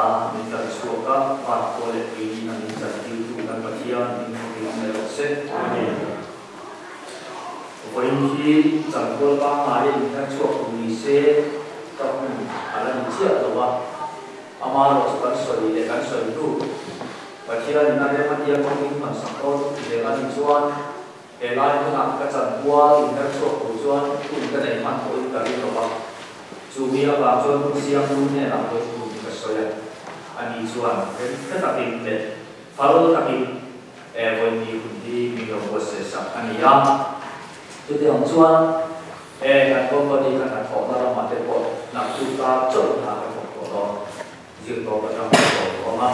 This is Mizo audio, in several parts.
ata min tlan chhuak a, van khua leh tui nihna min chantirtu kan Pathian min khawpin awm leh rawh se. Amen. Vawiin hi chankual pangngai a inher chhuak tur ni se ka hun a la ni chiah lo a, amaherawh chu kan sawi leh kan sawi hnu Pathianin a rem a tia kawng min hmansak dawn zel a nih chuan He lai hmunah ka chankual inher chhuak tur chuan hun ka nei hman pawhin ka ring lo va, chu mi avang chuan hun siamtu hnenah pawhin hun ka sawi a, ani chuan remhre takin leh fal takin he vawiin hun hi min lo buatsaih sak a ni a. Chutiang chuan he kan company ka hnathawhna ramah te pawh naktuk kar chauh hna ka thawk tawh dawn, zirtawp atang ka thawk tawh ang a.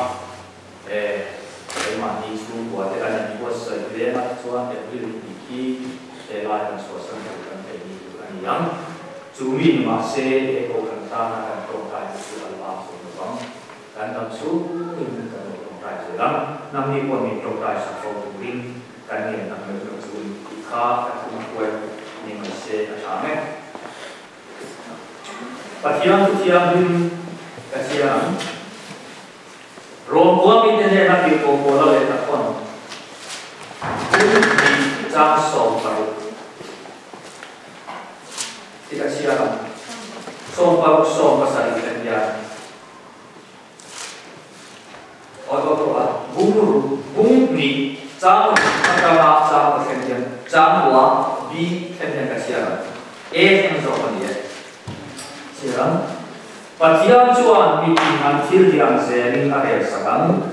E, keimahni chhungkua te kan inbuatsaih hle a, chuan April tih khi he lai kan chhuahsan tur kan theih ni tur a ni ang. Chu mi ni mahse he kohhran tana kan tawngtai te chu a la bak zawm lo vang. Kan dam chhungin kan lo tawngtai zel ang. Nangni pawh min tawngtai sak fo turin kan ngen tak meuh meuh chu tih kha ka thum huai ni mai se a tha ang e. Pathian chu thianghlim ka chhiar ang. Rawngkual mite hnena tirhkoh Paula lehkha thawn Bung hnih chang 16 hi ka chhiar ang. 16 17 thleng hian awi awi awi a, bung ruk bung hnih chang ruk atanga chang ka thleng hian chang rua B thleng hian ka chhiar ang. A thleng zawk a ni e. Chhiar ang. Pathian chuan mitin an thil ti ang zelin a rel sak ang.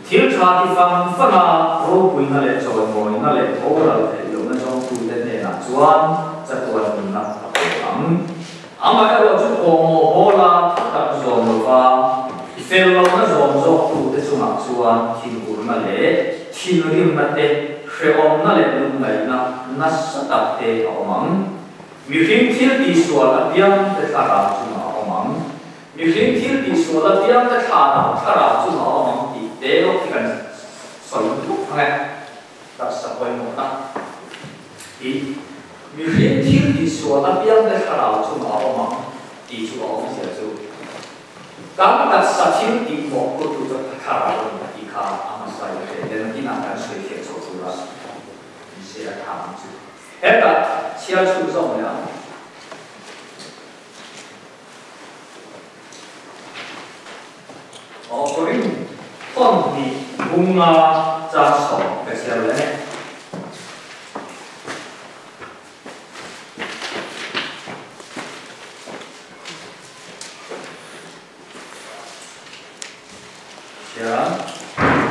Thil tha ti fang fang a, ropuina leh chawimawina leh boral theih lohna zawngtute hnenah chuan chatuan nunna a pe ang. Amaherawh chu kawngmawh bawla thu tak zawm lova fel lohna zawm zawktute chungah chuan thinurna leh thinrimna te, hrehawmna leh lungngaihna nasa tak te a awm ang. Mihring thil tihsual apiang te thlarau chungah a awm ang. Mihring thil tihsual apiang te thlarau thlarau chungah a awm ang tih te lawk hi kan sawi lutuk ang e. Taksa pawimawhna hi mihring thil tihsual apiang te thlarau chungah a awm ang tih chu a awmzia chu kan taksa thil tih mawhphurtu chu thlarau a ni tih kha a hmasa i hre hle nakinah kan sawi fiah chho tura ni se a tha ang chu. Hetah chhiar chhun zawk leh ang. Aw Korin thawn hnih bunga chang 10 ka chhiar leh e. Chhiar ang.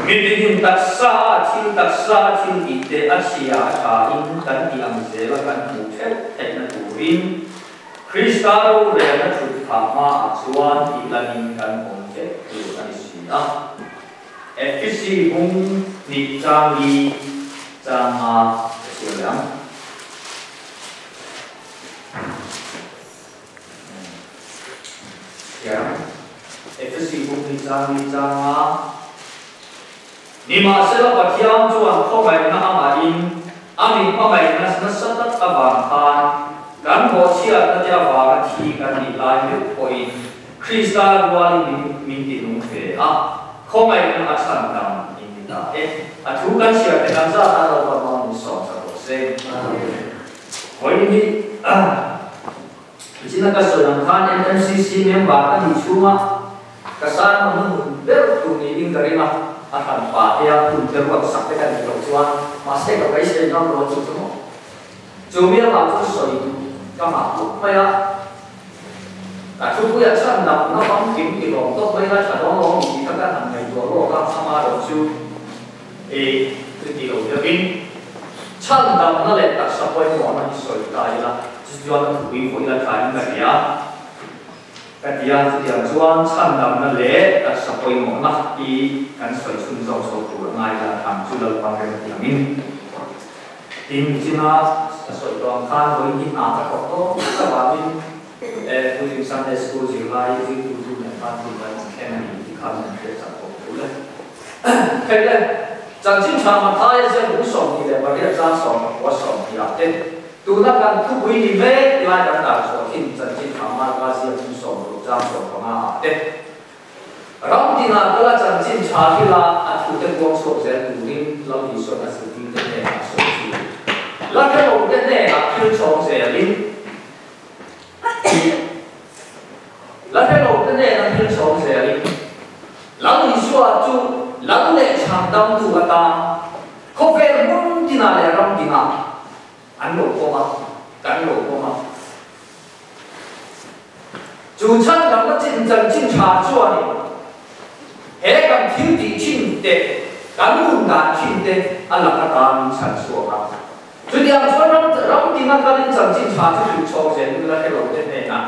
Mitinin taksa a thil taksa a thil tih te a chhia a tha in kan tih ang zel a kan hmuh theuh theihna turin Krista rorelna thut phah hma ah chuan tih lanin kan awm vek tur a ni si a. Efesi bung hnih chang li chang nga ka chhiar leh ang. Thiam Efesi buk ni chang ni chang a. Nimahsela Pathian chuan khawngaihna amahin a min hmangaihna nasa tak avang khan kan bawhchhiatna te avanga thi kan nih lai meuh pawhin Krista rualin min min ti nung ve a, khawngaihna a chhan dam in ni ta e. A thu kan chhiar te kan zat a lo va hmang min sawm sak rawh se. Amen. Vawiin hi China ka sawi ang khan MMCC member ka nih chhunga ka sermon hmun ber tur niin ka ring a, a hran pa te a hun te ruat sak te ka nih loh chuan mahse ka beisei ngam lo chu chu maw. Chu mi amah chu sawi duh ka ngah khawp mai a, ka thupuia chhan dam na famkim ti hlawm tawp mai la tha dawn lo ni tih kha ka han ngaihtuah lawk a, amaherawh chu e chuti lo deuhin chhan damna leh taksa pawimawhna hi sawi ta ila, chu chuan a thupui vawi la thain ka hria ka ti a, chutiang chuan chhan damna leh taksa pawimawhna hi kan sawi chhun zawk chho tur a ngai la tham chu Lalpan rem ti angin. Tin, nichina ka sawi tawh ang khan vawi hi hna ka thawk tawp avangin Puitling Sunday School zirlai zirtu nen khan hun kan awm thleng a ni tih kha min hriat chak tawh thu le. Hei le, chanchin tha Mathaia ziak bung 28 chang 10 20 ah te, tuna kan thupui ni mek ti lai kan tar chhuah thin chanchin tha Marka ziak bung 60 chang 15 ah te, ram tinah kala chanchin tha hrila a thute puang chhuak zel turin Lal Isua'n a zirtirte hnenah a sawi thin. La hrelote hnenah thil chhawng zelin La hrelote hnena thil chhawng zelin Lal Isua chu Lal leh chhandamtu atan khawvel hmun tinah leh ram tinah an lo pawm a, kan lo pawm a. Chu chhandamna chin chanchin tha chuanin he kan thil tih thin te, kan nun dan thin te a lak atan min chhan chhuak a. Chutiang chuan ram ram tina kalin chanchin tha chu hrilh chhawk zel in la hre lo te hnenah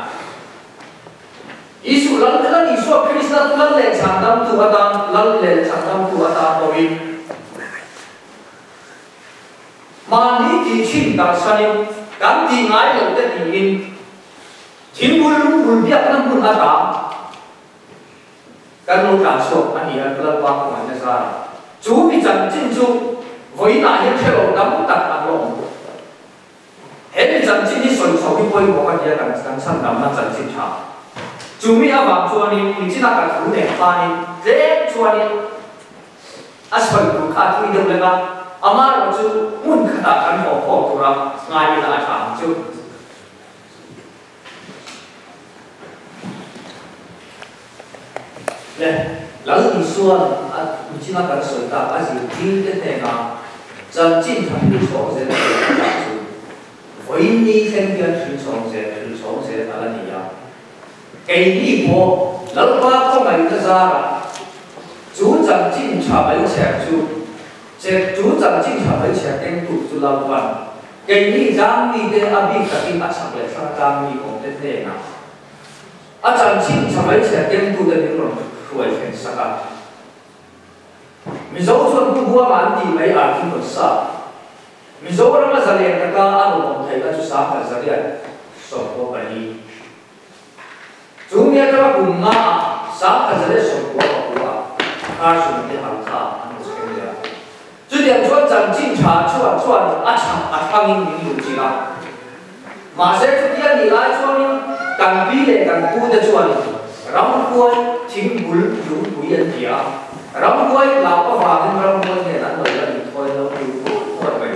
Isu Lal Lal Isua Krista chu Lal leh chhandamtu atan Lal leh chhandamtu atan pawhin Mahni tih thin kalsanin kan tih ngai lo te tiin thingbul lungbul biakna hmun ata kan lo tlan chhuak a ni a, Lalpa khawngaihna zarah. Chu mi chanchin chu vawiinah hian hre lo tam tak an la awm. He mi chanchin hi sawi chho hi pawimawh a nia kan kan chhandamna chanchin tha. Chu mi avang chuanin nichina ka thu nen khanin tlem chuanin A sawi tur kha a thui deuh lek a, amaherawh chu hmun khatah kan haw khawm tura ngai ila a tha ang chu. Le, Lal Isua'n a nichin a kan sawi tak a zirtir te hnenah chanchin tha thil chhawng zel tur a dah chu vawiin ni thleng hian thil chhawng zel thil chhawng zel a la ni a. Keini pawh Lalpa khawngaihna zarah chu chanchin tha mai chher chu che chu chanchin tha mai chher kengtu chu Lalpa'n keini tlangmite a bik takin a chhak leh thlang tlangmi awmte hnenah a chanchin tha mai chher kengtute min rawn hruai thleng sak a. Mizo chuan Pu Buanga an tih mai ah khi rawn sa. Mizorama zalen taka a rawn awm theihna chu 1924. Chu mi atanga kum nga ah 1999 ah Carson te Halkha an rawn thleng leh a. Chutiang chuan chanchin tha chuan chuan a chhak a thlangin min luh chilh a. Mahse chutia nih lai chuanin kan pi leh kan pu te chuanin ramhuai thingbul lungpui an ti a. Ramhuai hlauh avangin ramhuai nen an lo la inthawi lo lut nuai nuai mai.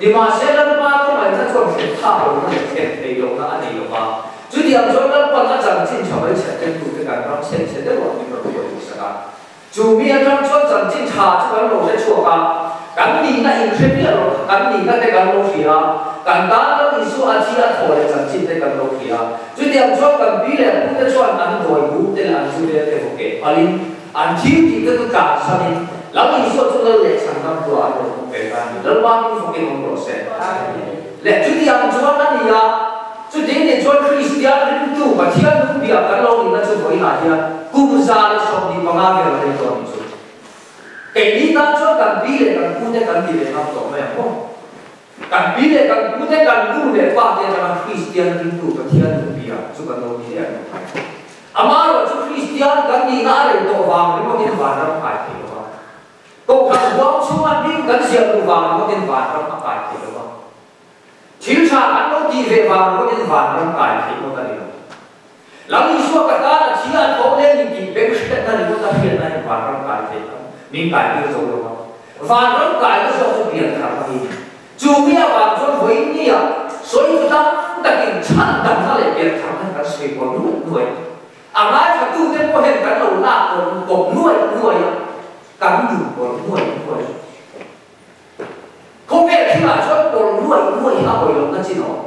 Nimahse Lalpa khawngaihna chuan thlen phak lohna leh thlen thei lohna a nei lo va. Chutiang chuan Lalpan a chanchin tha mai chhe tentute kan ram chhen chhe deuh ah min rawn hruai duh sak a. Chu mi atang chuan chanchin tha chu kan lo hre chhuak a, kan nihna inhre miah lo kha kan nihna te kan lo hria a, kan tan Lal Isua a thi a thaw leh chanchin te kan lo hria a. Chutiang chuan kan pi leh pu te chuan an dawi buk te leh an zu vel te vaw keh palin an thil tih te chu tlan sanin Lal Isua chu Lal leh chhandam tua an rawn awm ve ta a ni. Lalpa min fakin awm rawh se. Leh chutiang chuan a ni a. Chuti nih chuan Kristian ringtu Pathian nung bia kan lo nihna chu vawiinah hian kum 125 vel a rei tawh a nih chu. Keini tan chuan kan pi leh kan pute kan ti ve ngam tawh mai ang maw? Kan pi leh kan pute, kan nu leh pa te atanga Kristian ringtu Pathian nung bia chu kan lo ni reng lo mai. Amaherawh chu Kristian kan nihna a rei tawh vang ringawtin vanram kai thei lo va. Kohhran huang chhunga hming kan ziah luh vang ringawtin vanram a kai thei lo va. Thil tha kan lo tih ve vang ringawtin vanram kai theih ngawt a ni lo. Lal Isua ka tan a thi a thawk leh ni tih beng hriatna ringawt a hriatna hian vanram kai theih ang min kai tir zo lo a. Vanram kaina zawk chu pian thar a ni. Chu mi avang chuan vawiin nia sawi chu tam takin chhan damna leh pian tharna hi kan sawi kual nuaih nuaih a. A ngaithlatute pawh hian kan lo lak kawp nuaih nuaih a, kan duh kawlh nuaih nuaih a. Khawvel thilah chuan pawr nuai nuai hi a hawi lohna chin a awm.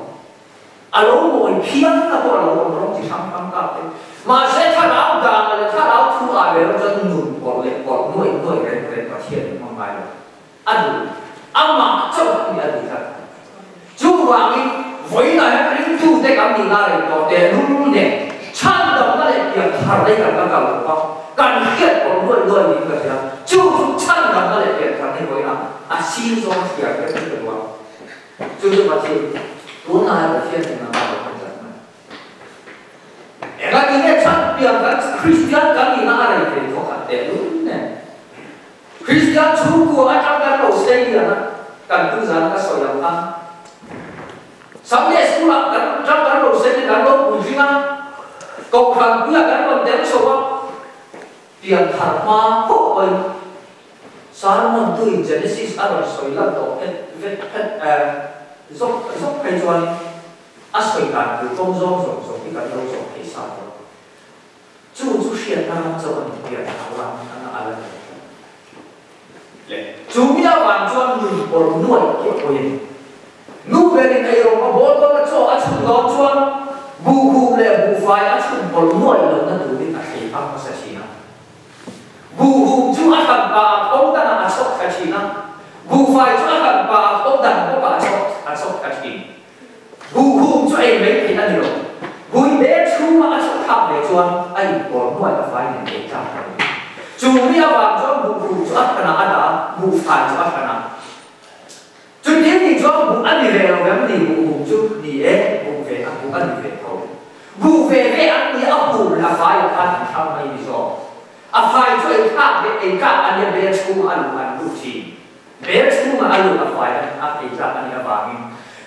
A lo mawi phian na pawh a lo awm rawng chi hrang hrang kap te. Mahse thlarau dana leh thlarau thu ah ve lo chuan nun pawrh leh pawrh nuai nuai reng reng Pathian in hmang ngai lo. A duh. Amah chauh hi a duh tlat. Chuvangin vawiinah hian ringtute kan nihna reng tawh tehlul nen chhandamna leh pian thar lei kan la kal lo va, kan hriat pawh nuai nuai niin ka hria. Chu chu chhandamna leh pian thar hi vawiinah a sir zawng hriat vek hi ka duh a. Chu chu Pathian, tunah hian Pathian nen a ngai lo kan tlat mai. Engatinge chhan pian kan Kristian kan nihna a rei ve thawkhat tehlul nen Kristian chhungkua atang kan lo sei lian a, kan tu zan ka sawi ang khan Sunday school ah kan tang kan lo sei in kan lo pui hring a, Kohhran puiah kan rawn tel chho a. Pian thar hma pawh pawhin Salmon tuin Genesis a rawn sawi lan tawh phet vet phet zawk zawk phei chuanin a sawi dan tur kawng zawng zawng zawng hi kan lo zawh thei sa tawh. Chu chu hriatna ram chauh a ni pian thar ram a la ni le. Chu mi avang chuan nun pawr nuaih hi a pawi a ni. Nu berin eirawng a bawl dawn a chaw a chhun dawn chuan buhhum leh buhfai a chhun pawlh nuaih lohna turin a thlei phak hmasa thin a. Buhhum chu a hran pa a tho danah a chhawk thla thin a, buhfai chu a hran pa a tho dan bawkah a chhawk a chhawk thla thin. Buhhum chu ei mai theih a ni lo. Buibe chhunga a chhawk thlak ve chuan a inpawlh nuaih a fai nen ei tlak a ni. Chu mi avang chuan buhhum chu a hranah a dah a, buhfai chu a hranah. Chutin ni chuan buh a ni ve lo em ni buh hum chu ni e, buh ve a buh a ni ve tho. Buh ve ve an ni a hum la fai ah khan an hrang mai ni zawk. A fai chu ei thlak ve ei tlak a nia bel chhungah a luh an luh thin. Bel chhungah a luh a fai a a ei tlak a nih avangin.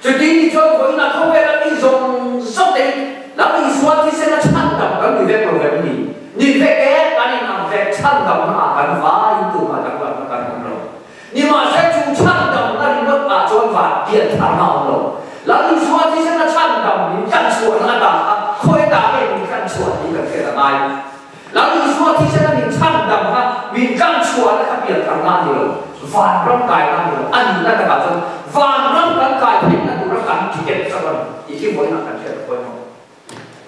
Chutin ni chuan vawiin a khawvel a mi zawng zawng te hi Lal Isua thisen a chhandam kan ni vek lo em ni? Ni vek e, kan inang vek chhandamna ah kan vaiin tumah danglamna kan awm lo. Nimahse chu chhandamna ringawt ah chuan van pian tharna a awm lo. Lal Isua thisen a chhandam min tlanchhuahna a dah kha khawi ta nge min tlanchhuah tih kan hriat a ngai. Lal Isua thisen a min chhandam kha min tlanchhuahna kha pian tharna a ni lo, vanram kaina a ni lo. A nihna takah chuan vanram kan kai theihna tura kan ticket chauh a ni tih khi vawiinah kan hriat a pawimawh.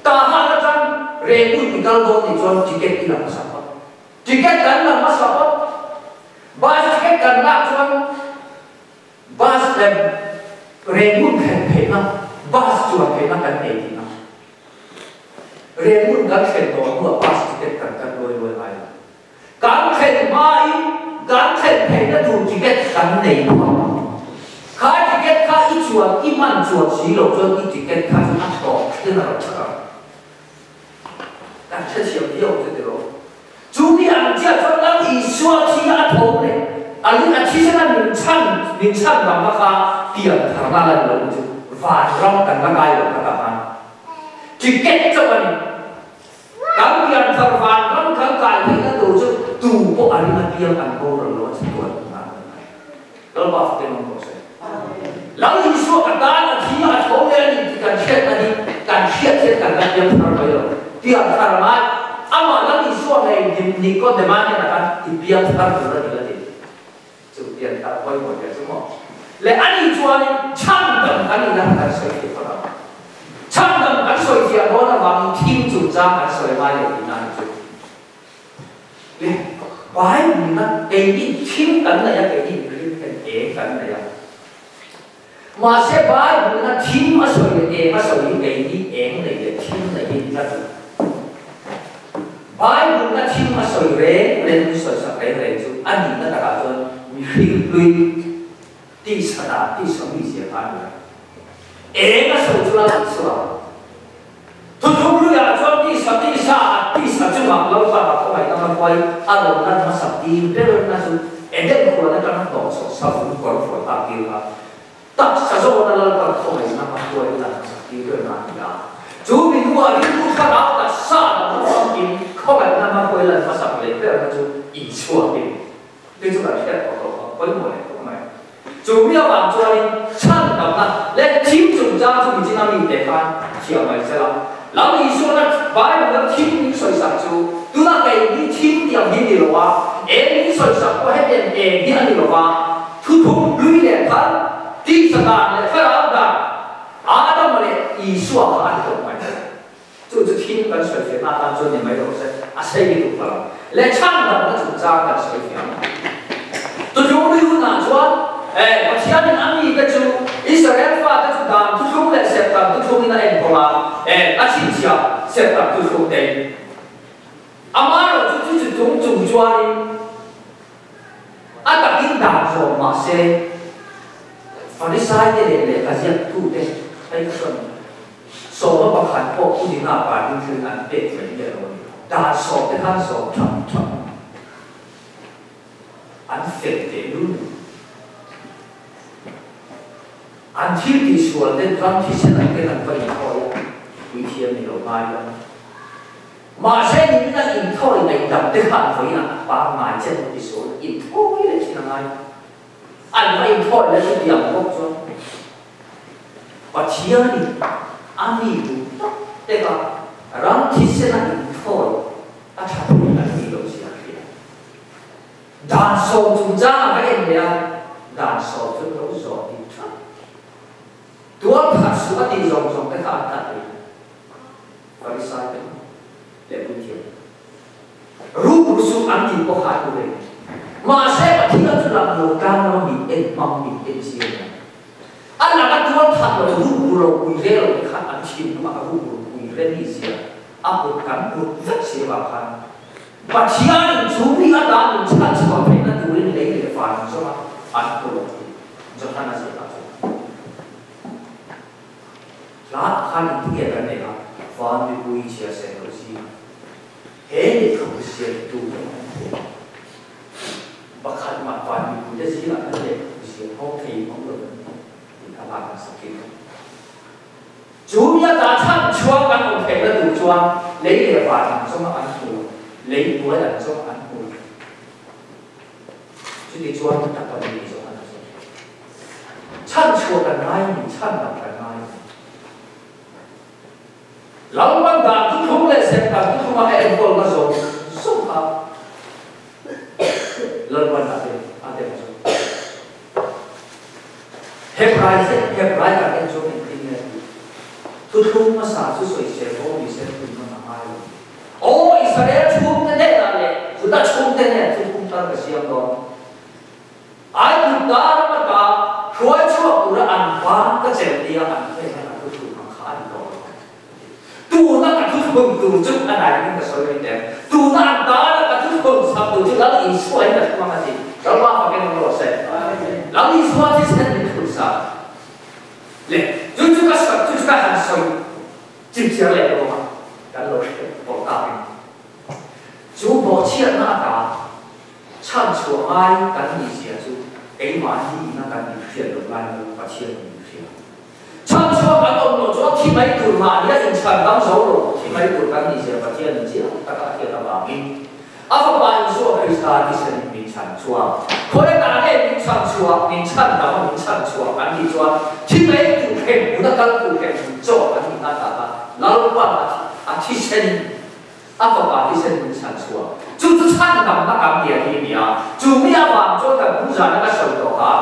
Tahan atang Rehmun i kal dawn nih chuan ticket i la hmasa phawt. Ticket kan la hmasa phawt. Bus ticket kan lak chuan bus lem Rehmun thlen theihna bus chuan theihna kan nei tihna. Rehmun kan thlen tawh hnuah bus ticket kan kan luai luai ngai lo. Kan thlen hmain kan thlen theihna tur ticket kan nei phawt. Kha ticket kha i chuan i hman chuan si lo chuan i ticket kha chu a tawp thleng a rawn chak ang. Kan hrethiam viau chu tiraw? Chu mi ang chiah chuan Lal Isua thi a tho leh a ring a thisen a min chhan min chhan dam a kha pian tharna lan lo chu vanram kan la ngai lo kha ta khan ticket chauh a ni. Kan pian thar vanram kan kai theihna tur chu tu pawh a ring a piang an boral lo a che tuan nan kan ngai. Lalpa fakin awm tawh se. Lal Isua ka tan a thi a tho leh a ni tih kan hriatna hi kan hriat hian kan la piang thar mai lo. Piang thar ngai amah Lal Isua ngei Nikodema hnenah khan i piang thar tur a ni la ti. Chu pian thar pawimawh ber chu maw? Leh ani chuanin chhandam kan inah kan sawi theih phawt ang. Chhandam kan sawi thiah dawn avangin thim chungchang kan sawi ngai lo tihna ni chu. Le Bible-na keini thim kan nei a, keini mihring hian eng kan nei a. Mahse Bible-na thim a sawi leh eng a sawi hi keini eng nei leh thim nei hi ni tlat lo. Bible-na thim a sawi reng reng min sawi sak reng reng chu a nihna takah chuan mihring hlui tisa dan, tisa mizia kha a ni a. Eng a sawi chu la tih suah. Thuthung luiah chuan tisa tisa a tisa chungah Lalpa a khawngaihna hmahruai a rawn lan hmasak tir berna chu Eden huan atanga hnawhchhuah savun kawr fual tak tir kha taksa zawna Lalpa khawngaihna hmahruai a lan hmasak tir berna a ni a. Chu mi hnuah rilru thlarau taksa dang famkim khawngaihna hmahruai lan hmasak leh berna chu inchhuakin Tih chu kan hriat tawh loh a pawimawh leh khawp mai. Chu mi avang chuanin chhandamna leh thim chungchang chu michina mite khan thiam mai se la. Lal Isuana Bible-a thim min sawisak chu tuna kei hi thim tih ang hi ni lo a, eng min sawisak pawh hetiang eng hi a ni lo va, thuthum hlui leh thar, tisa dan leh thlarau dan, Adama leh Isua kha a ni tawh mai. Chu chu thil kan sawi fiahna atan chuan ni mai rawh se, a sei lutuk ta lo. Leh chhandamna chungchang kan sawi fiah ang. Tutlung lui hunah chuan Pathianin a mite chu Israel fate chu dan thuthlung leh serhtan thuthlungin a enkawl a, a chhinchhiah serhtan thuthlung tein. Amaherawhchu chu chu chung chung chuanin a takin dan zawm mah se, Farisaite leh lehkha ziaktute hei ka sawn. Sawma pakhat pawh pu Dina party thil an pek mai hi a lo ni. Dan sawm te khan sawm thap thap an fel teh lul mai. An thil tihsual ten ram thisen an ken an va inthawi a, puithiam ni lo ngai lo. Ma se ni na in thoi nei dam te khan voi na pa ngai chen ti so in thoi le chin ngai an ma in thoi le chi diam bok cho Pathian ni ami du te ka ram thi se na in thoi a tha pui na ni lo sia khia dan so chung cha va en ya dan so chung lo zo ti tha tua khat su a ti zong zong te kha ta ti Pharisai te le pui thiam ru su an ti ko kha tu le ma se Pathian chu lam lo ta lo mi en mang mi en si na an la ka tua khat lo ru ru lo pui re lo kha an chin ma ru ru pui re ni sia a put kan put vek se ba khan Pathian chu mi a da min chan chu phe na tu rin le le fa so ma an ko lo jo han a se ta chu la khan ti ye kan ne ka fa mi pui chia se lo si he ni thu sia tu bakhat ma fa mi pui de si la le sia ho thei mong lo ti ka ba ka sa ki chu mi a da chan chuang kan om thei na tu chuang le le fa so ma an tu lấy đuối là cho ăn bùi chứ đi cho ăn tập đi cho ăn chăn chùa cả ngay mình chăn đập cả ngay lão ban đàn cũng không lệ xem đàn cũng không ai em còn nó rồi sống hả lần ban đàn thì ăn tiền rồi hẹp lại hẹp lại cả em cho mình tin này thu thu mà xả thu soi xe vô bị xe thu nó nằm ai ô Israel chung te ne na le Juda chung te ne chu kum tan ka siam do ai tu ta ma ta hruai chuak tur an ba ka chen dia an the na tu tu ma kha an do tu na ka thu khum tu chu an ai ning ka soi te tu na an ta na ka thu khum sa tu chu la in suai ka ma ma ti ra ba fa ken lo se la ni suai ti sen ni thu sa le chu chu ka sa chu chu ka han soi chim chia le do ma kan lo bo ta chú bỏ chia na ta chan chùa ai kan ni sia chú cái mà hi na kan ni phiền được lai nó và chia ni phiền chan chùa kan ông lo cho thi mấy tuổi mà ni in chan dam zo lo thi mấy tuổi kan ni sia và chia ni chia ta ka kia ta ba mi a fa ba in so Krista ti sen min chan chùa khoi ta ne min chan chùa min chan dam min chan chùa kan ni chùa thi mấy tuổi khen na kan tu khen cho kan ni na ta ta lal pa a thi sen apa ba ti sen min chan chua chu chu chan dam na kam dia hi nia chu mi a wang cho kan pu za na ka soi to kha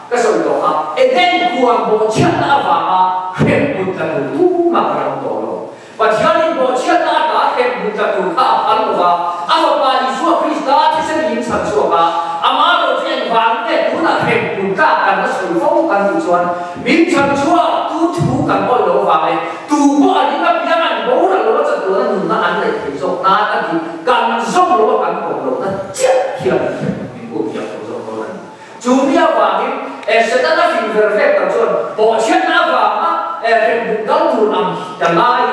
ka soi to kha eden kuan bo chan na wa ma khem bu ta tu ma ka ram to lo pa thian bo chan na ta khem bu ta tu kha phal lo wa apa ba Isu Krista ti sen min chan chua ba ama ro chen wang ne tu na khem bu ta kan na soi fo kan tu chuan min chan chua tu thu kan bo lo wa le tu bo ani na piang an bo ra lo cha tu na nun na an le thei zo na ta di kan zong lo kan ko lo na chia hiam min u hiam ko zo ko lan chu mia wa ni e se ta na fin ver vek ta chon bo chen na wa ma e rem bu dal tu am ta lai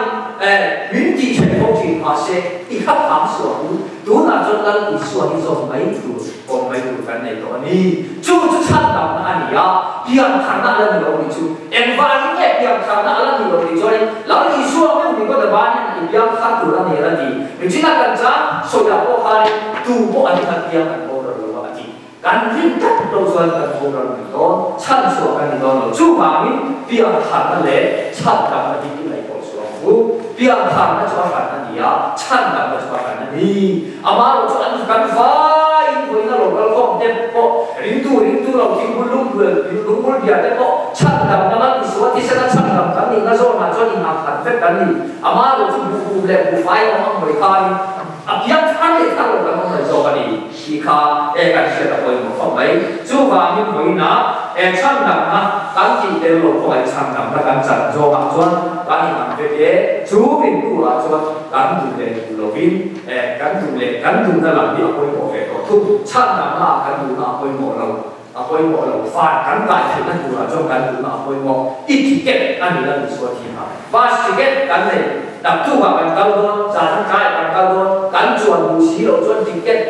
e min ti chen ko chi ma se i kha phang so u tu na chon lan i so hi zo mai tu ko mai tu kan nei to ni chu chu chan dam na ani ya pian than na la ni lo ni chu en wa ni nge pian than na la ni lo ni cho ni la ni so me ni ko da ba ni i pian kha tu la ni la ni mi chi na kan cha so ya ko kha ni tu bo ani na pian kan bo ra lo ba ti kan rin tak lo chuan kan bo ra ni to chan chu kan ni do lo chu ma mi pian than na le chan dam na ti lai ko so u pian than na chu khan na ni ya chan dam na chu khan na ni ama lo chu an kan vai voi na lo kal kom te po rin tu lo ti bul lung bul lung bul bia te po chan dam na la ni so ti se na chan dam kan ni na zo na cho ni na khan fet kan ni ama lo chu bu bu le bu fai om ang mai kha ni a pian than le than lo kan mai zo ka ni ki kha e kan se ta poi mo fa mai chu wa mi poi na e chan dam na kan ti te lo ko ai chan dam na kan chan zo ma chuan kan ni nam ve ke chu min tu la chuan kan tu le tu lo vin e kan tu le kan tu na lam ni a poi mo ve ko thu chan dam na kan tu na poi mo lo a poi mo lo fa kan kai the na tu la chuan kan tu na poi mo i ticket an ni la ni so thi ha bus ticket kan nei đập tu vào kan kal do za kan kai kan kal do kan chuan bu si lo chuan ticket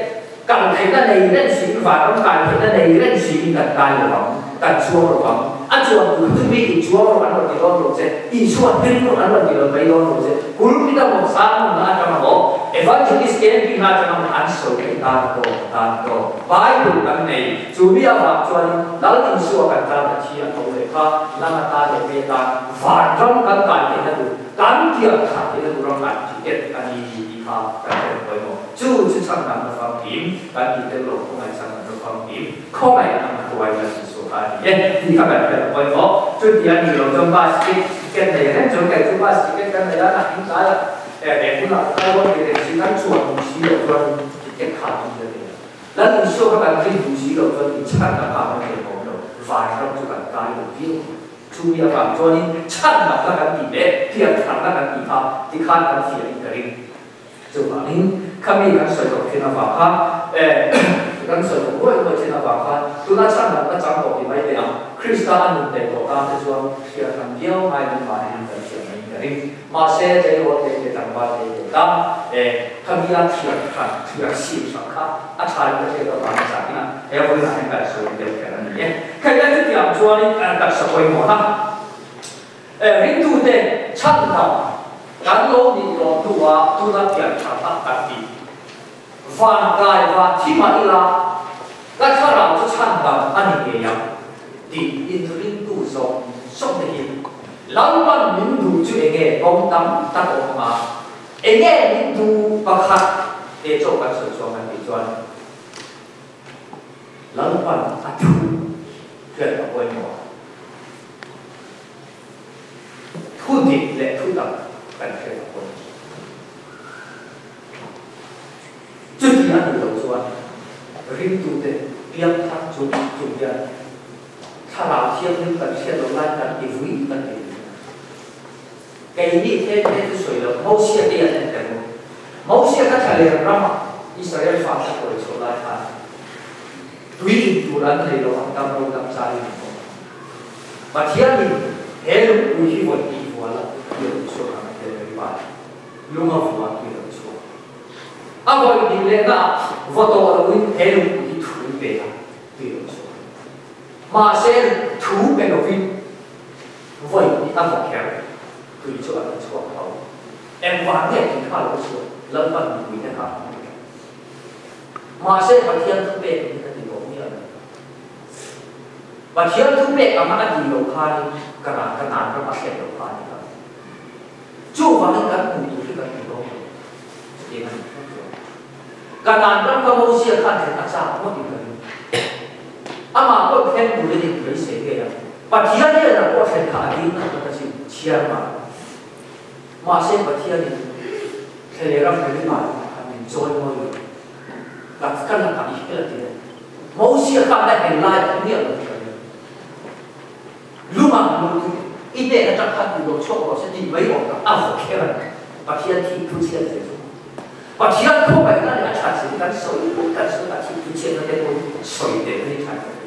kan thei na nei ren si va kan kai thei na nei ren si kan kai lo bang kan chuang lo bang A chuan tur chu mi in chuang rawh an rawn ti dawn lo che, Isua hming rawh an rawn ti lo mai dawn lo che, pulpit a maw, sermon na atang a maw, evangelist camping na atang a maw an sawi theih tan tawk tan tawk. Bible kan nei, chu mi avang chuanin Lal Isua kan tan a thi a tho leh kha, nang ata leh kei atan vanram kan kai theihna tur, kan pian thlah theihna tur ram kan ticket a ni tih kha kan hre pawimawh. Chu chu chhan dan na famkim, kan tih tel lo khawngaih chhan dan na famkim. Khawngaih ang hruai kan insuh kha a ni e tih kha kan hriat a pawimawh. Chuti a nih loh chuan bus ticket nei reng chuan kei chu bus ticket kan nei a, nakin tlaiah eh hmunah ka kal dawn tih reng si kan chuan duh si loh chuan ticket kha a tum ta thei a. Lal insuh kha kan rin duh si loh chuan inchhan na kha kan nei awm lo, vanram chu kan kai lo viau ang. Chumi avang chuanin chhanna kha kan tih leh piantharna kan tih kha tikhan kan fiahin ka ring. Chuvangin khami kan sawi tawh thin avang khan eh kan sawi tawh ruai ruai thin avang khan tuna chhan lam ka chang tawh ti mai teh ang. Krista a nun neih tawh tan te chuan hriat hran viau ngai lo mahni kan thiam mai in ka ring. Mahse tleirawl te leh tlangval te leh ta eh khami a thiam hran thiam sim hran kha a tha in ka hriat avang a changin a he vawiinah hian kan sawi deuh kher a ni e. Khailai chutiang chuanin taksa pawimawhna Ringtute chhan lam kan lo nih lawm hnuah tuna pian tha tak kan ti. Van kai van thi mah ila ka thlarau chu chhan dam a ni ngei ang tih inringtu zawng zawng te hi Lalpan min duh chu enge kawng tam tak awm anga enge min duh pakhat te chaw kan sawi chhuak kan tih chuan Lalpan a thu hriat a pawimawh a. Thu dik leh thu tak kan hriat a pawimawh. Chuti a nih loh chuan ringtute piangthar chung chung hian thlarau thianghlim kan hriat loh lai kan ti vui kan ti vui. Keini the the chu sawi loh Mosia te an en tel maw? Mosia kha thlaler ramah Israel fate a kawi chhuah lai khan tui in tur an nei lo ang dam lo dam chai in an awm a. Pathianin he lungpui hi vawi tih vual a tui a lo chhuak ang a ti a Meriba in lung a vua tui a lo chhuak. A vawi hnih lehna ah vaw tawh loin he lungpui hi thu pe a tui a lo chhuak. Mahse thu pe lovin vawi hnih a vaw kher tui chu a lo chhuak tho. Engvang nge tui kha a lo chhuak Lalpan mipui te kha a hmu tawh. Mahse Pathian thu pek angin a ti tawh miah lo. Pathian thu pek anga a tih loh khanin ka ran ka nan ram a hriat loh kha a ni lo. Chuvangin kan hmuh tur hi kan hmu dawn lo. Chutiang a nih phawt chuan ka nan ram ka Mosia khan thlen a chak ngawt in ka ring. Amah pawh thlen turin in beisei ngei a, Pathian hnenah pawh thlen kha a ding ngat ngat a sin, chhiar mah. Mahse Pathianin thlele ram Meribah khan min chawi mawi lo. Ka ka lakah i hel a ti a. Mosia khan a hel lai kha miah lo hi ka ring. Lungah lung chu i hnen atang khan tih lo chhuak rawh se tih mai awm tak a vaw kher a ni. Pathian thih thu chhiat ve chu. Pathian khawngaihna leh a that zia hi kan sawi kan sawi a thih thu chhiatna te pawh hi sawi tel hi that ka ti.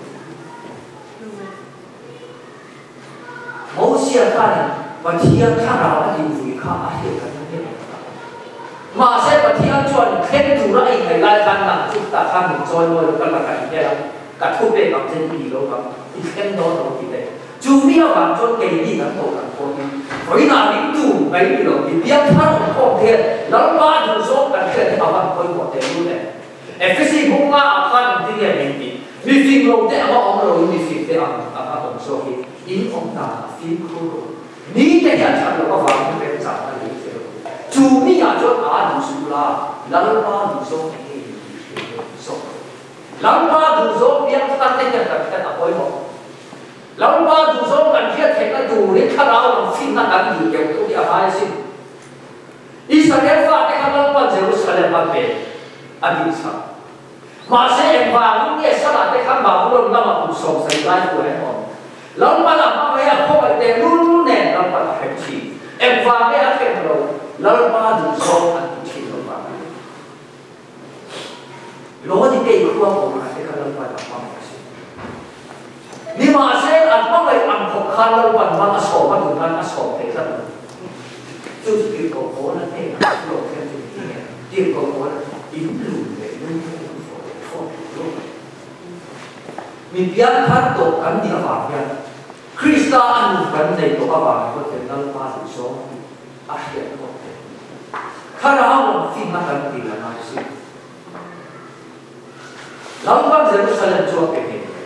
Mosia khanin Pathian thlarau a dinvui kha a hriat ka ring miah lo tak. Mahse Pathian chuan thleng tura a inngei lai khan nang chu tah khan min chawi mawi lo, ka lakah i hel a, ka thu pek ang che i ti lo vang, i thleng dawn lo ti le. Chu mi avang chuan keini kan tawh kan pawhin vawiinah ringtu mai ni lo mi biakthar awm khawm te hian Lalpa duhzawng kan hriat hi a van pawimawh tehlul em. Efesi bunga ah khan engtin nge min tih? Mi fing lo te anga awm lo in mi fing te ang anga awm zawk hi in awm dan a fimkhur lo. Ni te hian that loh avangin remchang a lei che lo. Chu mi ah chuan a duh suh la, Lalpa duh zawng eng nge in tih hriat deuh zawk lo. Lalpa duh zawng piang thar te hian kan hriat a pawimawh. Lalpa duh zawng kan hriat theihna turin thlarau lam finna kan dil deuh deuh hi a ngai asin. Israel fate kha Lalpan Jerusalem a pe a ding chak. Mahse engvangin nge Salah te khan Babulon lama kum 70 lai huai an awm? Lalpan a hmangaih a khawngaih teh lul nen Lalpan a hrem thin. Engvang nge a hrem lo? Lalpa duhzawng an ti thin lo vang a ni. Lawdikei khua kawngah te kha Lalpan a hmangaih a sin. Nimahse an hmangaih ang khawp khan Lalpan hmang a sawm a duh nan a sawm thei tlat lo. Chu chu tirhkoh Paula hnenah a thu lo thlen chu ni nge? Tirhkoh Paula in lun leh lung hi an fawh leh fawh thei lo. Mi pianthar tawh kan nih avang hian. Krista a nun kan nei tawh avangin pawh hian Lalpa duhzawng tih a hriat khawp theih. Thlarau lam finna kan ti la ngai si. Lalpan Jerusalem chu a pe ngei mai.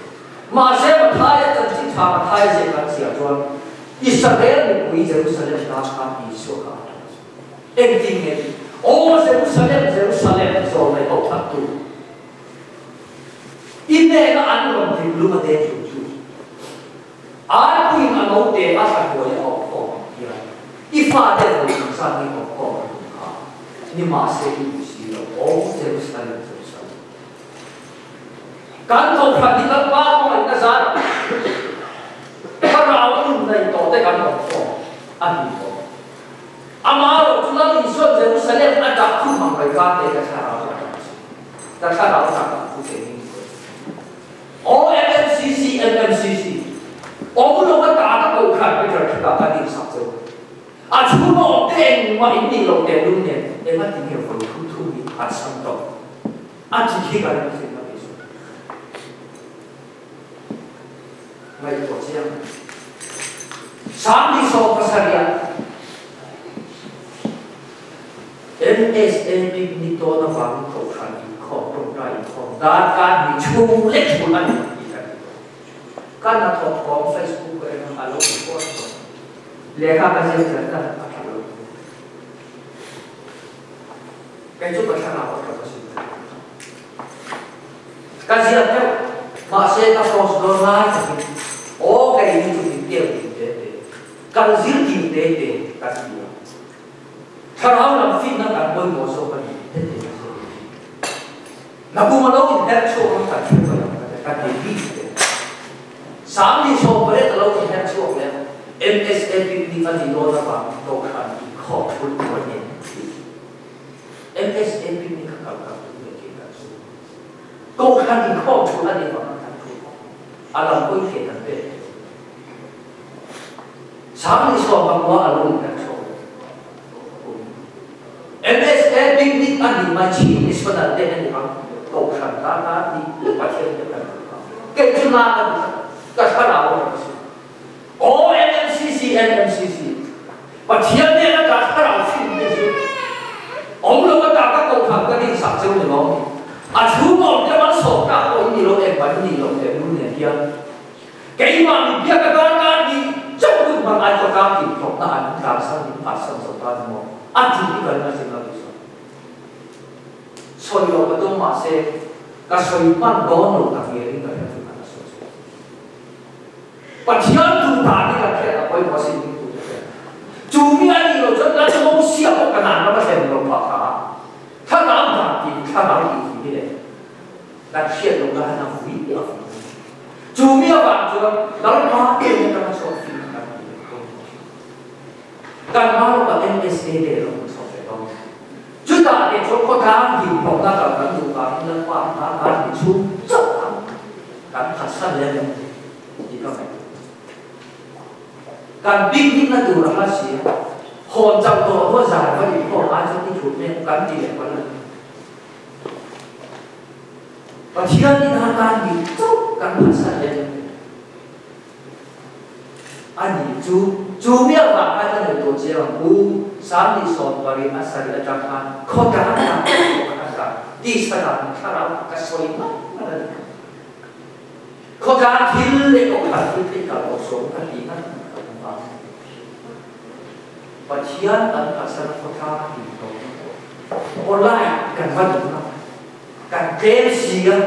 Mahse Mathaia chanchin tha Mathaia ziah kan chhiar chuan Israel mipui Jerusalem tan khan Isua kha a tha chu. Engtin nge tih? Aw Jerusalem, Jerusalem, zawlnei ho thattu! I hnena an rawn dim lung a deng hlum chu Arpuiin a note a thla hnuai a awm khawm ang hian i fate vawi eng zat nge awm khawm a tum kha ni mahse i duh si lo aw Jerusalem Jerusalem kan kohhran hi Lalpa hmangaihna zar thlarau a nun nei tawh te kan awm khawm a ni tawh Amaherawh chu Lal Isuan Jerusalem a dah thu hmang mai kha te ka thlarau a dah chu. Ka thlarau dah ang chu kei ning sawi. Aw MMCC MMCC Awm lo ka ta ka koh khan Peter khi ka ka din sak cheu. A chhung a awm te engmah in nih loh teh lum nen enga ti nge vawi thum thum hi an sam tawh. A chi khi ka ring sin ka ti sawi. Ngaihtuah chiang a ni. 37 MSA bik ni tawn avangin Kohhran inkhawm, tawngtai inkhawm darkar hnih chhung lek thul a ni tih kan ti tawh. Ka hnathawk thawm Facebook ka en a, a lo report tawh. Lehkha ka ziak zan zan a tha lo thung. Kei chu ka thlarau a tha ka sin. Ka ziak deuh, mahse ka post dawn lai takin aw kei hi chu min tiam ding te te, kan zir ding te te kan ti a. Thlarau lam finna kan pawimawh zawk a ni te te ka zir ding hi. Nakum a lo inherh chhuak ang kan hre mai ang ka ti, ka ti bik te. 28 a lo inherh chhuak leh MSA picnic a nih dawn avangin Kohhran inkhawm thulh tur a ni tih. MSA picnic a kal kal tu leh kei kan chu Kohhran inkhawm thulh a nih vang a kan thu bawk. A lam pawhin ke kan pek thei. 29 a lo inherh chhuak leh MSA picnic a nih mai chin missionary te an nih ang Kohhran tana nih leh Pathian te kan duh ang. Kei chu na ka duh ka thlarau a ka si. Aw MMCC MMCC Pathian nen a ka thlarau hrim te chu awm lo a ta ka kohhran ka din sak cheu ni lawm ni. A chhung awm te malsawm tlak pawh in ni lo engmah in nih loh teh lul nen hian keimah mi biak a dar kar nih chauh hun hmang ai khawtlang tih hlawkna an tlansan in phatsan zo ta ni maw a ti hi ka ring a sin lo ti sawi sawi lo ka tum mahse ka sawi hman dawn lo tak ngelin ka hria chu ka la sawi chhuak. Pathian duh dan hi kan hriat a pawimawh a sin ding tute hian. Chu mi a nih loh chuan Lal Mosia pawh Kanaan ram a thlen lo phah kha a thlarau dan tih thlarau tih hi hi le kan hriat loh na han a vui a vui a ni. Chu mi avang chuan Lalpa em atanga chhuak fim kha kan ti leh pawimawh thin. Kan hma lawkah MSA te lo hmu chhuak leh dawn. Chutah leh chuan khawtlang hlimhlawkna kal kan duh vangin Lalpa hna kan ni chhung chauh ang kan phatsan leh ang tih ka ngaihtuah. Kan picnic na tur a hla si a, hawn chauh tawh hnuah zan va inkhawm ai chuan i thut mek kan ti leh palh a ni. Pathian in a tan ni chauh kan phatsan leh ang. A nih chu, chu mi avang khan ka ngaihtuah chiang ang u, 28 a sarih atang khan khaw dang dang ka thawk a ka tisa dan thlarau ka sawi ngat ngat a ni. Khaw dang thil leh kawhhran thil theih kal tawh sawn ka ti ngat ngat ka hmu a. Pathian an pasal khawtlang a hlim tawh na tawh. Online kan va duh na. Kan tlem si a,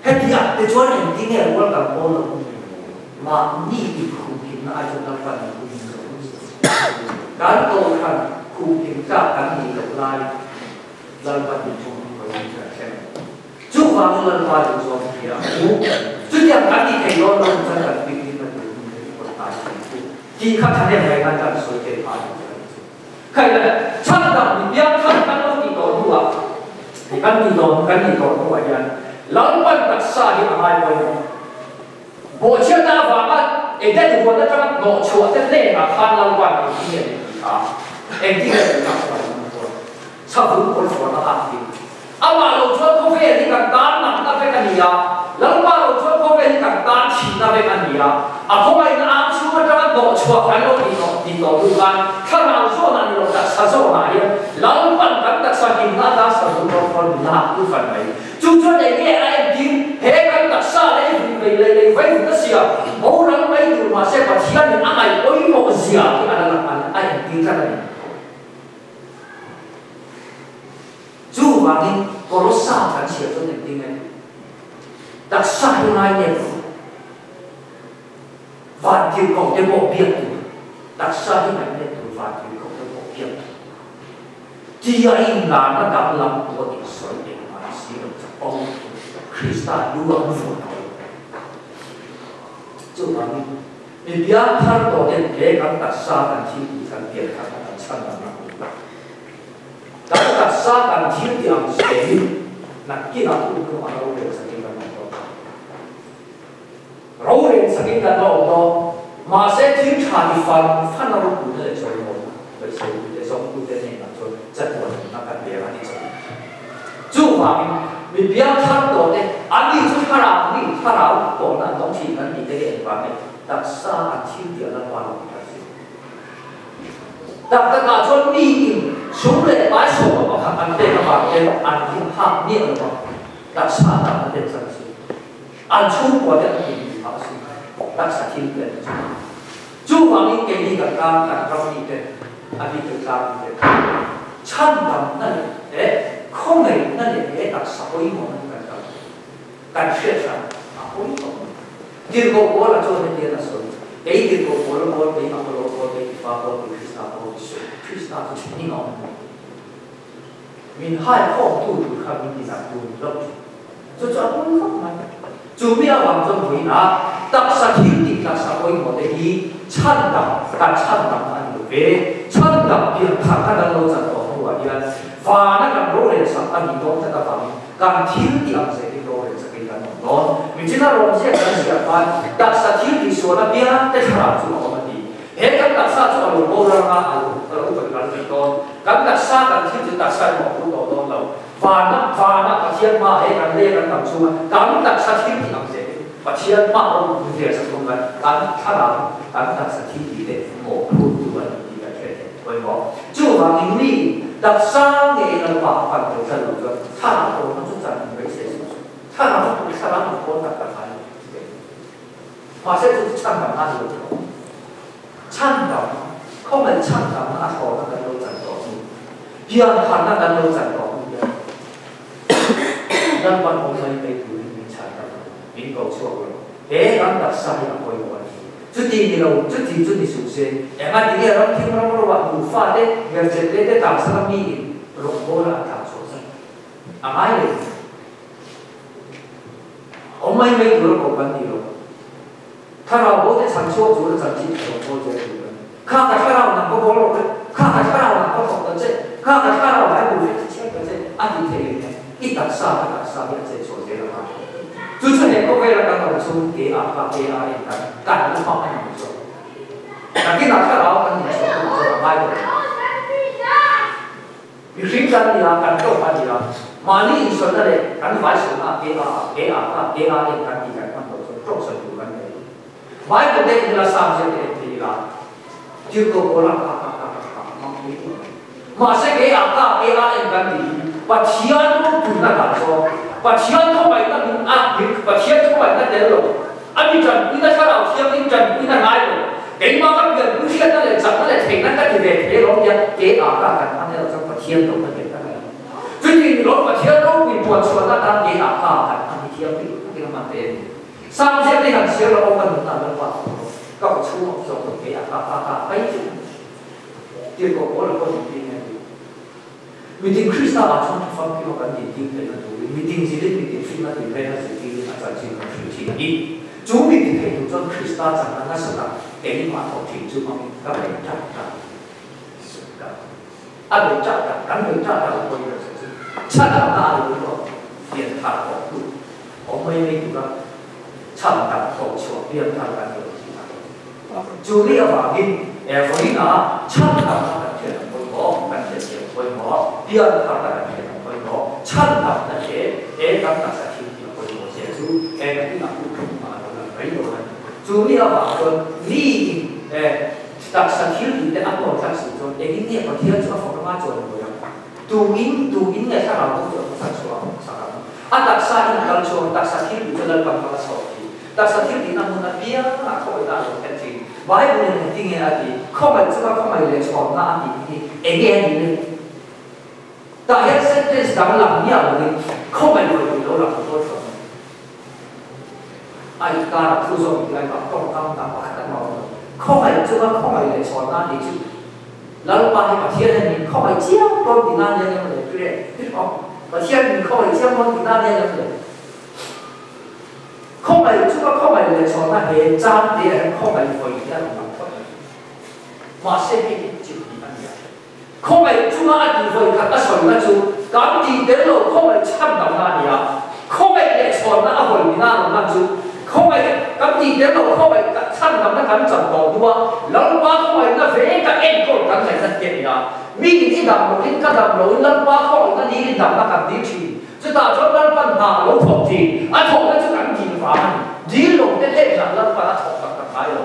heti ah te chuan engtin nge rual kan pawl lo? Mahni i khumhimna ai chuan Lalpan min khumhim zawk ang si. Kan Kohhran khumhim tlak kan nih loh lai Lalpan min khumhim ko in kan thleng. Chuvangin Lalpa duh zawng hria ang u. Chutiang kan ti thei dawn lo chuan kan picnic na tur hun hi rawn tai thei ang u. Tih kha thahnem ngaihna kan sawi thei phah duh chu a ni chu. Khaile, chhandam mi piangthar kan lo tih tawh hnuah, kan tih tawh kan nih tawh hnuah hian Lalpan taksa hi a ngai pawimawh. Bawhchhiatna avanga Eden huan atanga hnawhchhuah te hnenah khan Lalpan engtin nge min ti kha? Engtin nge min kha chuan min huan? Chhavun kawlhrawn a hak ding. Amah lo chuan khawvel hi kan tan natna vek a ni a, Lalpa lo chuan khawvel hi kan tan thihna vek a ni a, a khawngaihna ang chu. hnawh chhuah kan lo tih tawh tih tawh duh khan thlarau zawnah ni lo taksa zawnah hian Lalpan kan taksa himna atan sazu rawng rawn lak u fan mai. Chu chuan eng nge a entir? He kan taksa lei vun vei lei lei vai vun a sia, boral mai tur mahse Pathianin a ngaih pawimawh zia hi a la lang a entir tlat a ni. Chuvangin Kolossa kan chhiar chuan engtin nge taksa hi ngai nep ru? Vantirhkoh te pawh biak tur, taksa hi ngaih nep tur vantirhkoh te pawh biak tur. Tia inlarna danglam pawh insawi engmah ni si lo chapo Krista lu an vuah tawh lo. Chuvangin mi biangthar tawh ten he kan taksa kan thil tih kan pian kha kan chhan dan a hmu. Kan taksa kan thil tih ang zelin nakkinah hun hnung a rorel sakin kan awm dawn. Rorel sakin kan la awm dawn. Mahse thil tha ti fan fan a ropui leh chawimawina beiseitute zawngtute hnenah chuan chatuan nunna kan bel a ni chauh. Chuvangin mi biangthar tawhte an ni chu thlarau mi thlarau tawhna an dawng thin kan tih te hi engvang nge taksa an thil tih a lalpa lo ti kha si. Tak takah chuan miin sum leh pai sawma pakhat an pek avang hian an rin phak miah lo va, taksa tan an len chan a si. An chhungkua te an hlim tih phah a si. Taksa thil te an ti chu. Chuvangin keini kan tan kan ram mite, a bik leh tlang mite chhandamna leh he khawngaihna leh he taksa pawimawhna hi kan kal kan hriat hran a pawimawh. Tirhkoh Paula chuan hetiang a sawi, Kei tirhkoh Paula pawl, kei Apollo pawl, kei Kefa pawl, kei Krista pawl ti suh, Krista chu ṭhenin a awm lo. Min haikhawmtu tur kha min ti zak tu ni lo ṭhin. Chu chu a pawi khawp mai. Chu mi avang chuan vawiinah taksa thil tih taksa pawimawh te hi chhandam kan chhandam a ni lo ve. Chhandam pian thar kha kan lo chan tawh hnuah hian vana kan rorel sak a nih dawn tlat avangin kan thil tih ang zetin rorel sakin kan awm dawn. Michina rawn ziak kan ziah khan taksa thil tih sual apiang te thlarau chu a awm a ti. He kan taksa chu a lo boral anga a lo a lo upat ral mai dawn. Kan taksa kan thil chu taksa in a awm tawh dawn lo. Vana vana Pathian hma he kan lei kan tam chunga kan taksa thil tih ang zetin Pathian hma rawng hun vel sak thung kan kan thlarau kan taksa thil tih te mawhphurh tu a ni tih kan hriat theih pawimawh. Chuvangin mi taksa ngei Lalpa a pan tur tlat lo chuan thlarau tawhna chu chan in beisei suh suh. Thlarau chu thlarau in pawn tak tak a ni. Mahse chu chu chhandam a ni lo tawh. Chhandam, khawmel chhandamna a thlawhna kan lo chan tawh hnu, piantharna kan lo chan tawh hnu hian Lalpan awm mai mai turin min chhandam a, min ko chhuak lo. He kan taksa hi a pawimawh a ni. Chuti ni lo, chuti chu ni suh se, enga ti nge ram thim ram roah nufa te, merchet te te taksa lam miin rawngbawla an tlan chhuah zan a ngai lo. Awm mai mai tura koh kan ni lo. Thlarau bo te chhan chhuak tura chanchin tha rawn bawl zel tur kan ni. Kha ka thlarau nang ka bawl rawh le, kha ka thlarau nang ka thawk ta che, kha ka thlarau Bible hre chi chhiar ta che a tih theih leh nen i taksa ka taksa hi a chet chhuah zel a ngai. Chu chu he khawvela kan awm chhung ke a ka ke a en kan kan la hmang a ni mai zawk. Nakinah thlarau kan inchhuah tur chuan a ngai tawh lo. Mihring kan ni a, kan tlawm a ni a, mahni insawnna leh kan vai sawnna ah ke a ah, ke a ka, ke a en kan tih kan hman loh chuan tlawm sawi tur kan nei lo. Bible te en ila, Psalm zir te en thei ila, Tirhkoh Paula ka ka ka ka ka hmang thei tur a ni. Mahse ke a ka, ke a en kan tih hi Pathian ropuina dan zawng, Pathian khawngaihna min a, min Pathian khawngaihna tel lo, A mi tanpuina thlarau thianghlim tanpuina ngai lo. Keimah ka pianpui hriatna leh chakna leh theihna ka ti ve thei alawm tia ke ah ka kan hman erawh chuan Pathian lo ka tel tak a ni. Chuti ni lo Pathian ropui puan chhuahna atan ke ah ka kan hman hi thianghlim takin a hman ve a ni. Sam ziak te han chhiar lo aw ka nunna Lalpa chu ka rawh ka khaw chhung awm zawk lo ke ah ka ka ka kai chu tirhkoh pawl a pawh inti nge ni. Mitin Krista ah chuan tha famkima kan din ding theihna turin mitin zilin mitin hrinna tinreng a zirtirin a chanchin kan hrilh thin a ni. Chu mitin thei tur chuan Krista chakna nasa tak keimah thawk thin chu hmangin ka bei ṭak ṭak ka a bei ṭak ṭak kan bei ṭak ṭak a pawi ber che chu chhandamna a lo luak pian thar tawh tu awm mai mai tura chhandam thawh chhuah pian thar kan ni lo tih a Chu mi avangin vawiinah chhandamna kan hriat ang pawimawh, kan hriatthiam pawimawh, pianpharna kan hriat ang pawimawh, chhandamna he he kan taksa thil tih a pawimawh zia chu he nakinah hun thum a lo lang mai dawn a ni. Chu mi avang chuan miin Taksa thil tih te a hnawl tlat si chuan engin nge Pathian chu a fak anga chawi mawi ang? Tuin tuin nge thlarau chu a hmasa chhuah sak ang? A taksa in kal chuan taksa thil tih chu Lalpan hmang a chhuak thin. Taksa thil tihna hmun apiang ah khawngaihna a lo thlen thin. Bible in engtin nge a tih? Khawngaih chunga khawngaih leh chhawnna a tih hi enge a nih le? Tah hian sentence dang lang miah lovin khawngaih vawi tih lo lang dawn tawh mai. A inkara thu zawk tih lai kha tawngkam dang pakhat an awm lo. Khawngaih chunga khawngaih leh chhawnna a nih chu Lalpa hi Pathian in min khawngaih chiang dawn tihna a nia ngem le? Tire, tiraw? Pathian min khawngaih chiang dawn tihna a nia ngem le? Khawngaih chunga khawngaih leh chhawnna he chang te ah hian khawngaih vawi hi a rawn lang phawt mai. Mahse hei hi chip tih a nia. Khawngaih chunga a tih vawi khat a sawina chu kan tih tel lo khawngaih chhan lohna a ni a, khawngaih leh chhawnna a vawi nina a rawn lan chu khawngaih kan tih tel lo khawngaih chhan lohna kan chan tawh hnua Lalpa khawngaihna ve ka enkawl kan ngaihna te a ni a. Mi in i dam loin ka dam loin Lalpa khawngaihna niin damna kan dil thin. Chutah chuan Lalpan hna a lo thawk thin. A thawhna chu kan dil vang a ni. Dil lo te hnenah Lalpan a thawk tak tak ngai lo.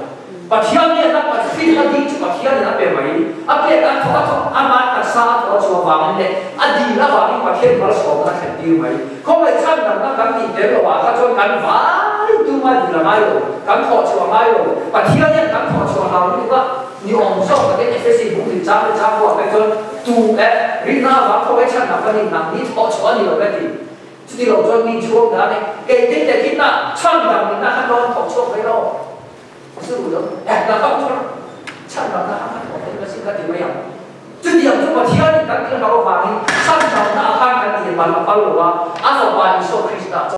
Pathian nena Pathian ding chu Pathianin a pe mai. A pek a thawk a thawk ama taksa a thawh a chhuah vangin leh a dil avangin Pathian malsawmna a thlen tir mai. Khawngaih chhan damna kan tih tel lo ah kha chuan kan vai tum a dil a ngai lo, kan thawh chhuah a ngai lo. Pathian hian kan thawh chhuah hlau lutuk a, ni awm zawk takin Efesi bung rin chang leh chang buah phei chuan tu eh rinna avang khawngaih chhan dam ka nih nang ni thawh chhuah a ni lo ve ti. Chuti lo chuan mi chhuak dan e kei thil leh thilna chhan dam nihna kha dawn thawk chhuak ve lo. Chutiang chu Pathianin kan thil hlau avangin chhan damna a khan kan tih mal a phal lo a, a Fapa Isua Krista.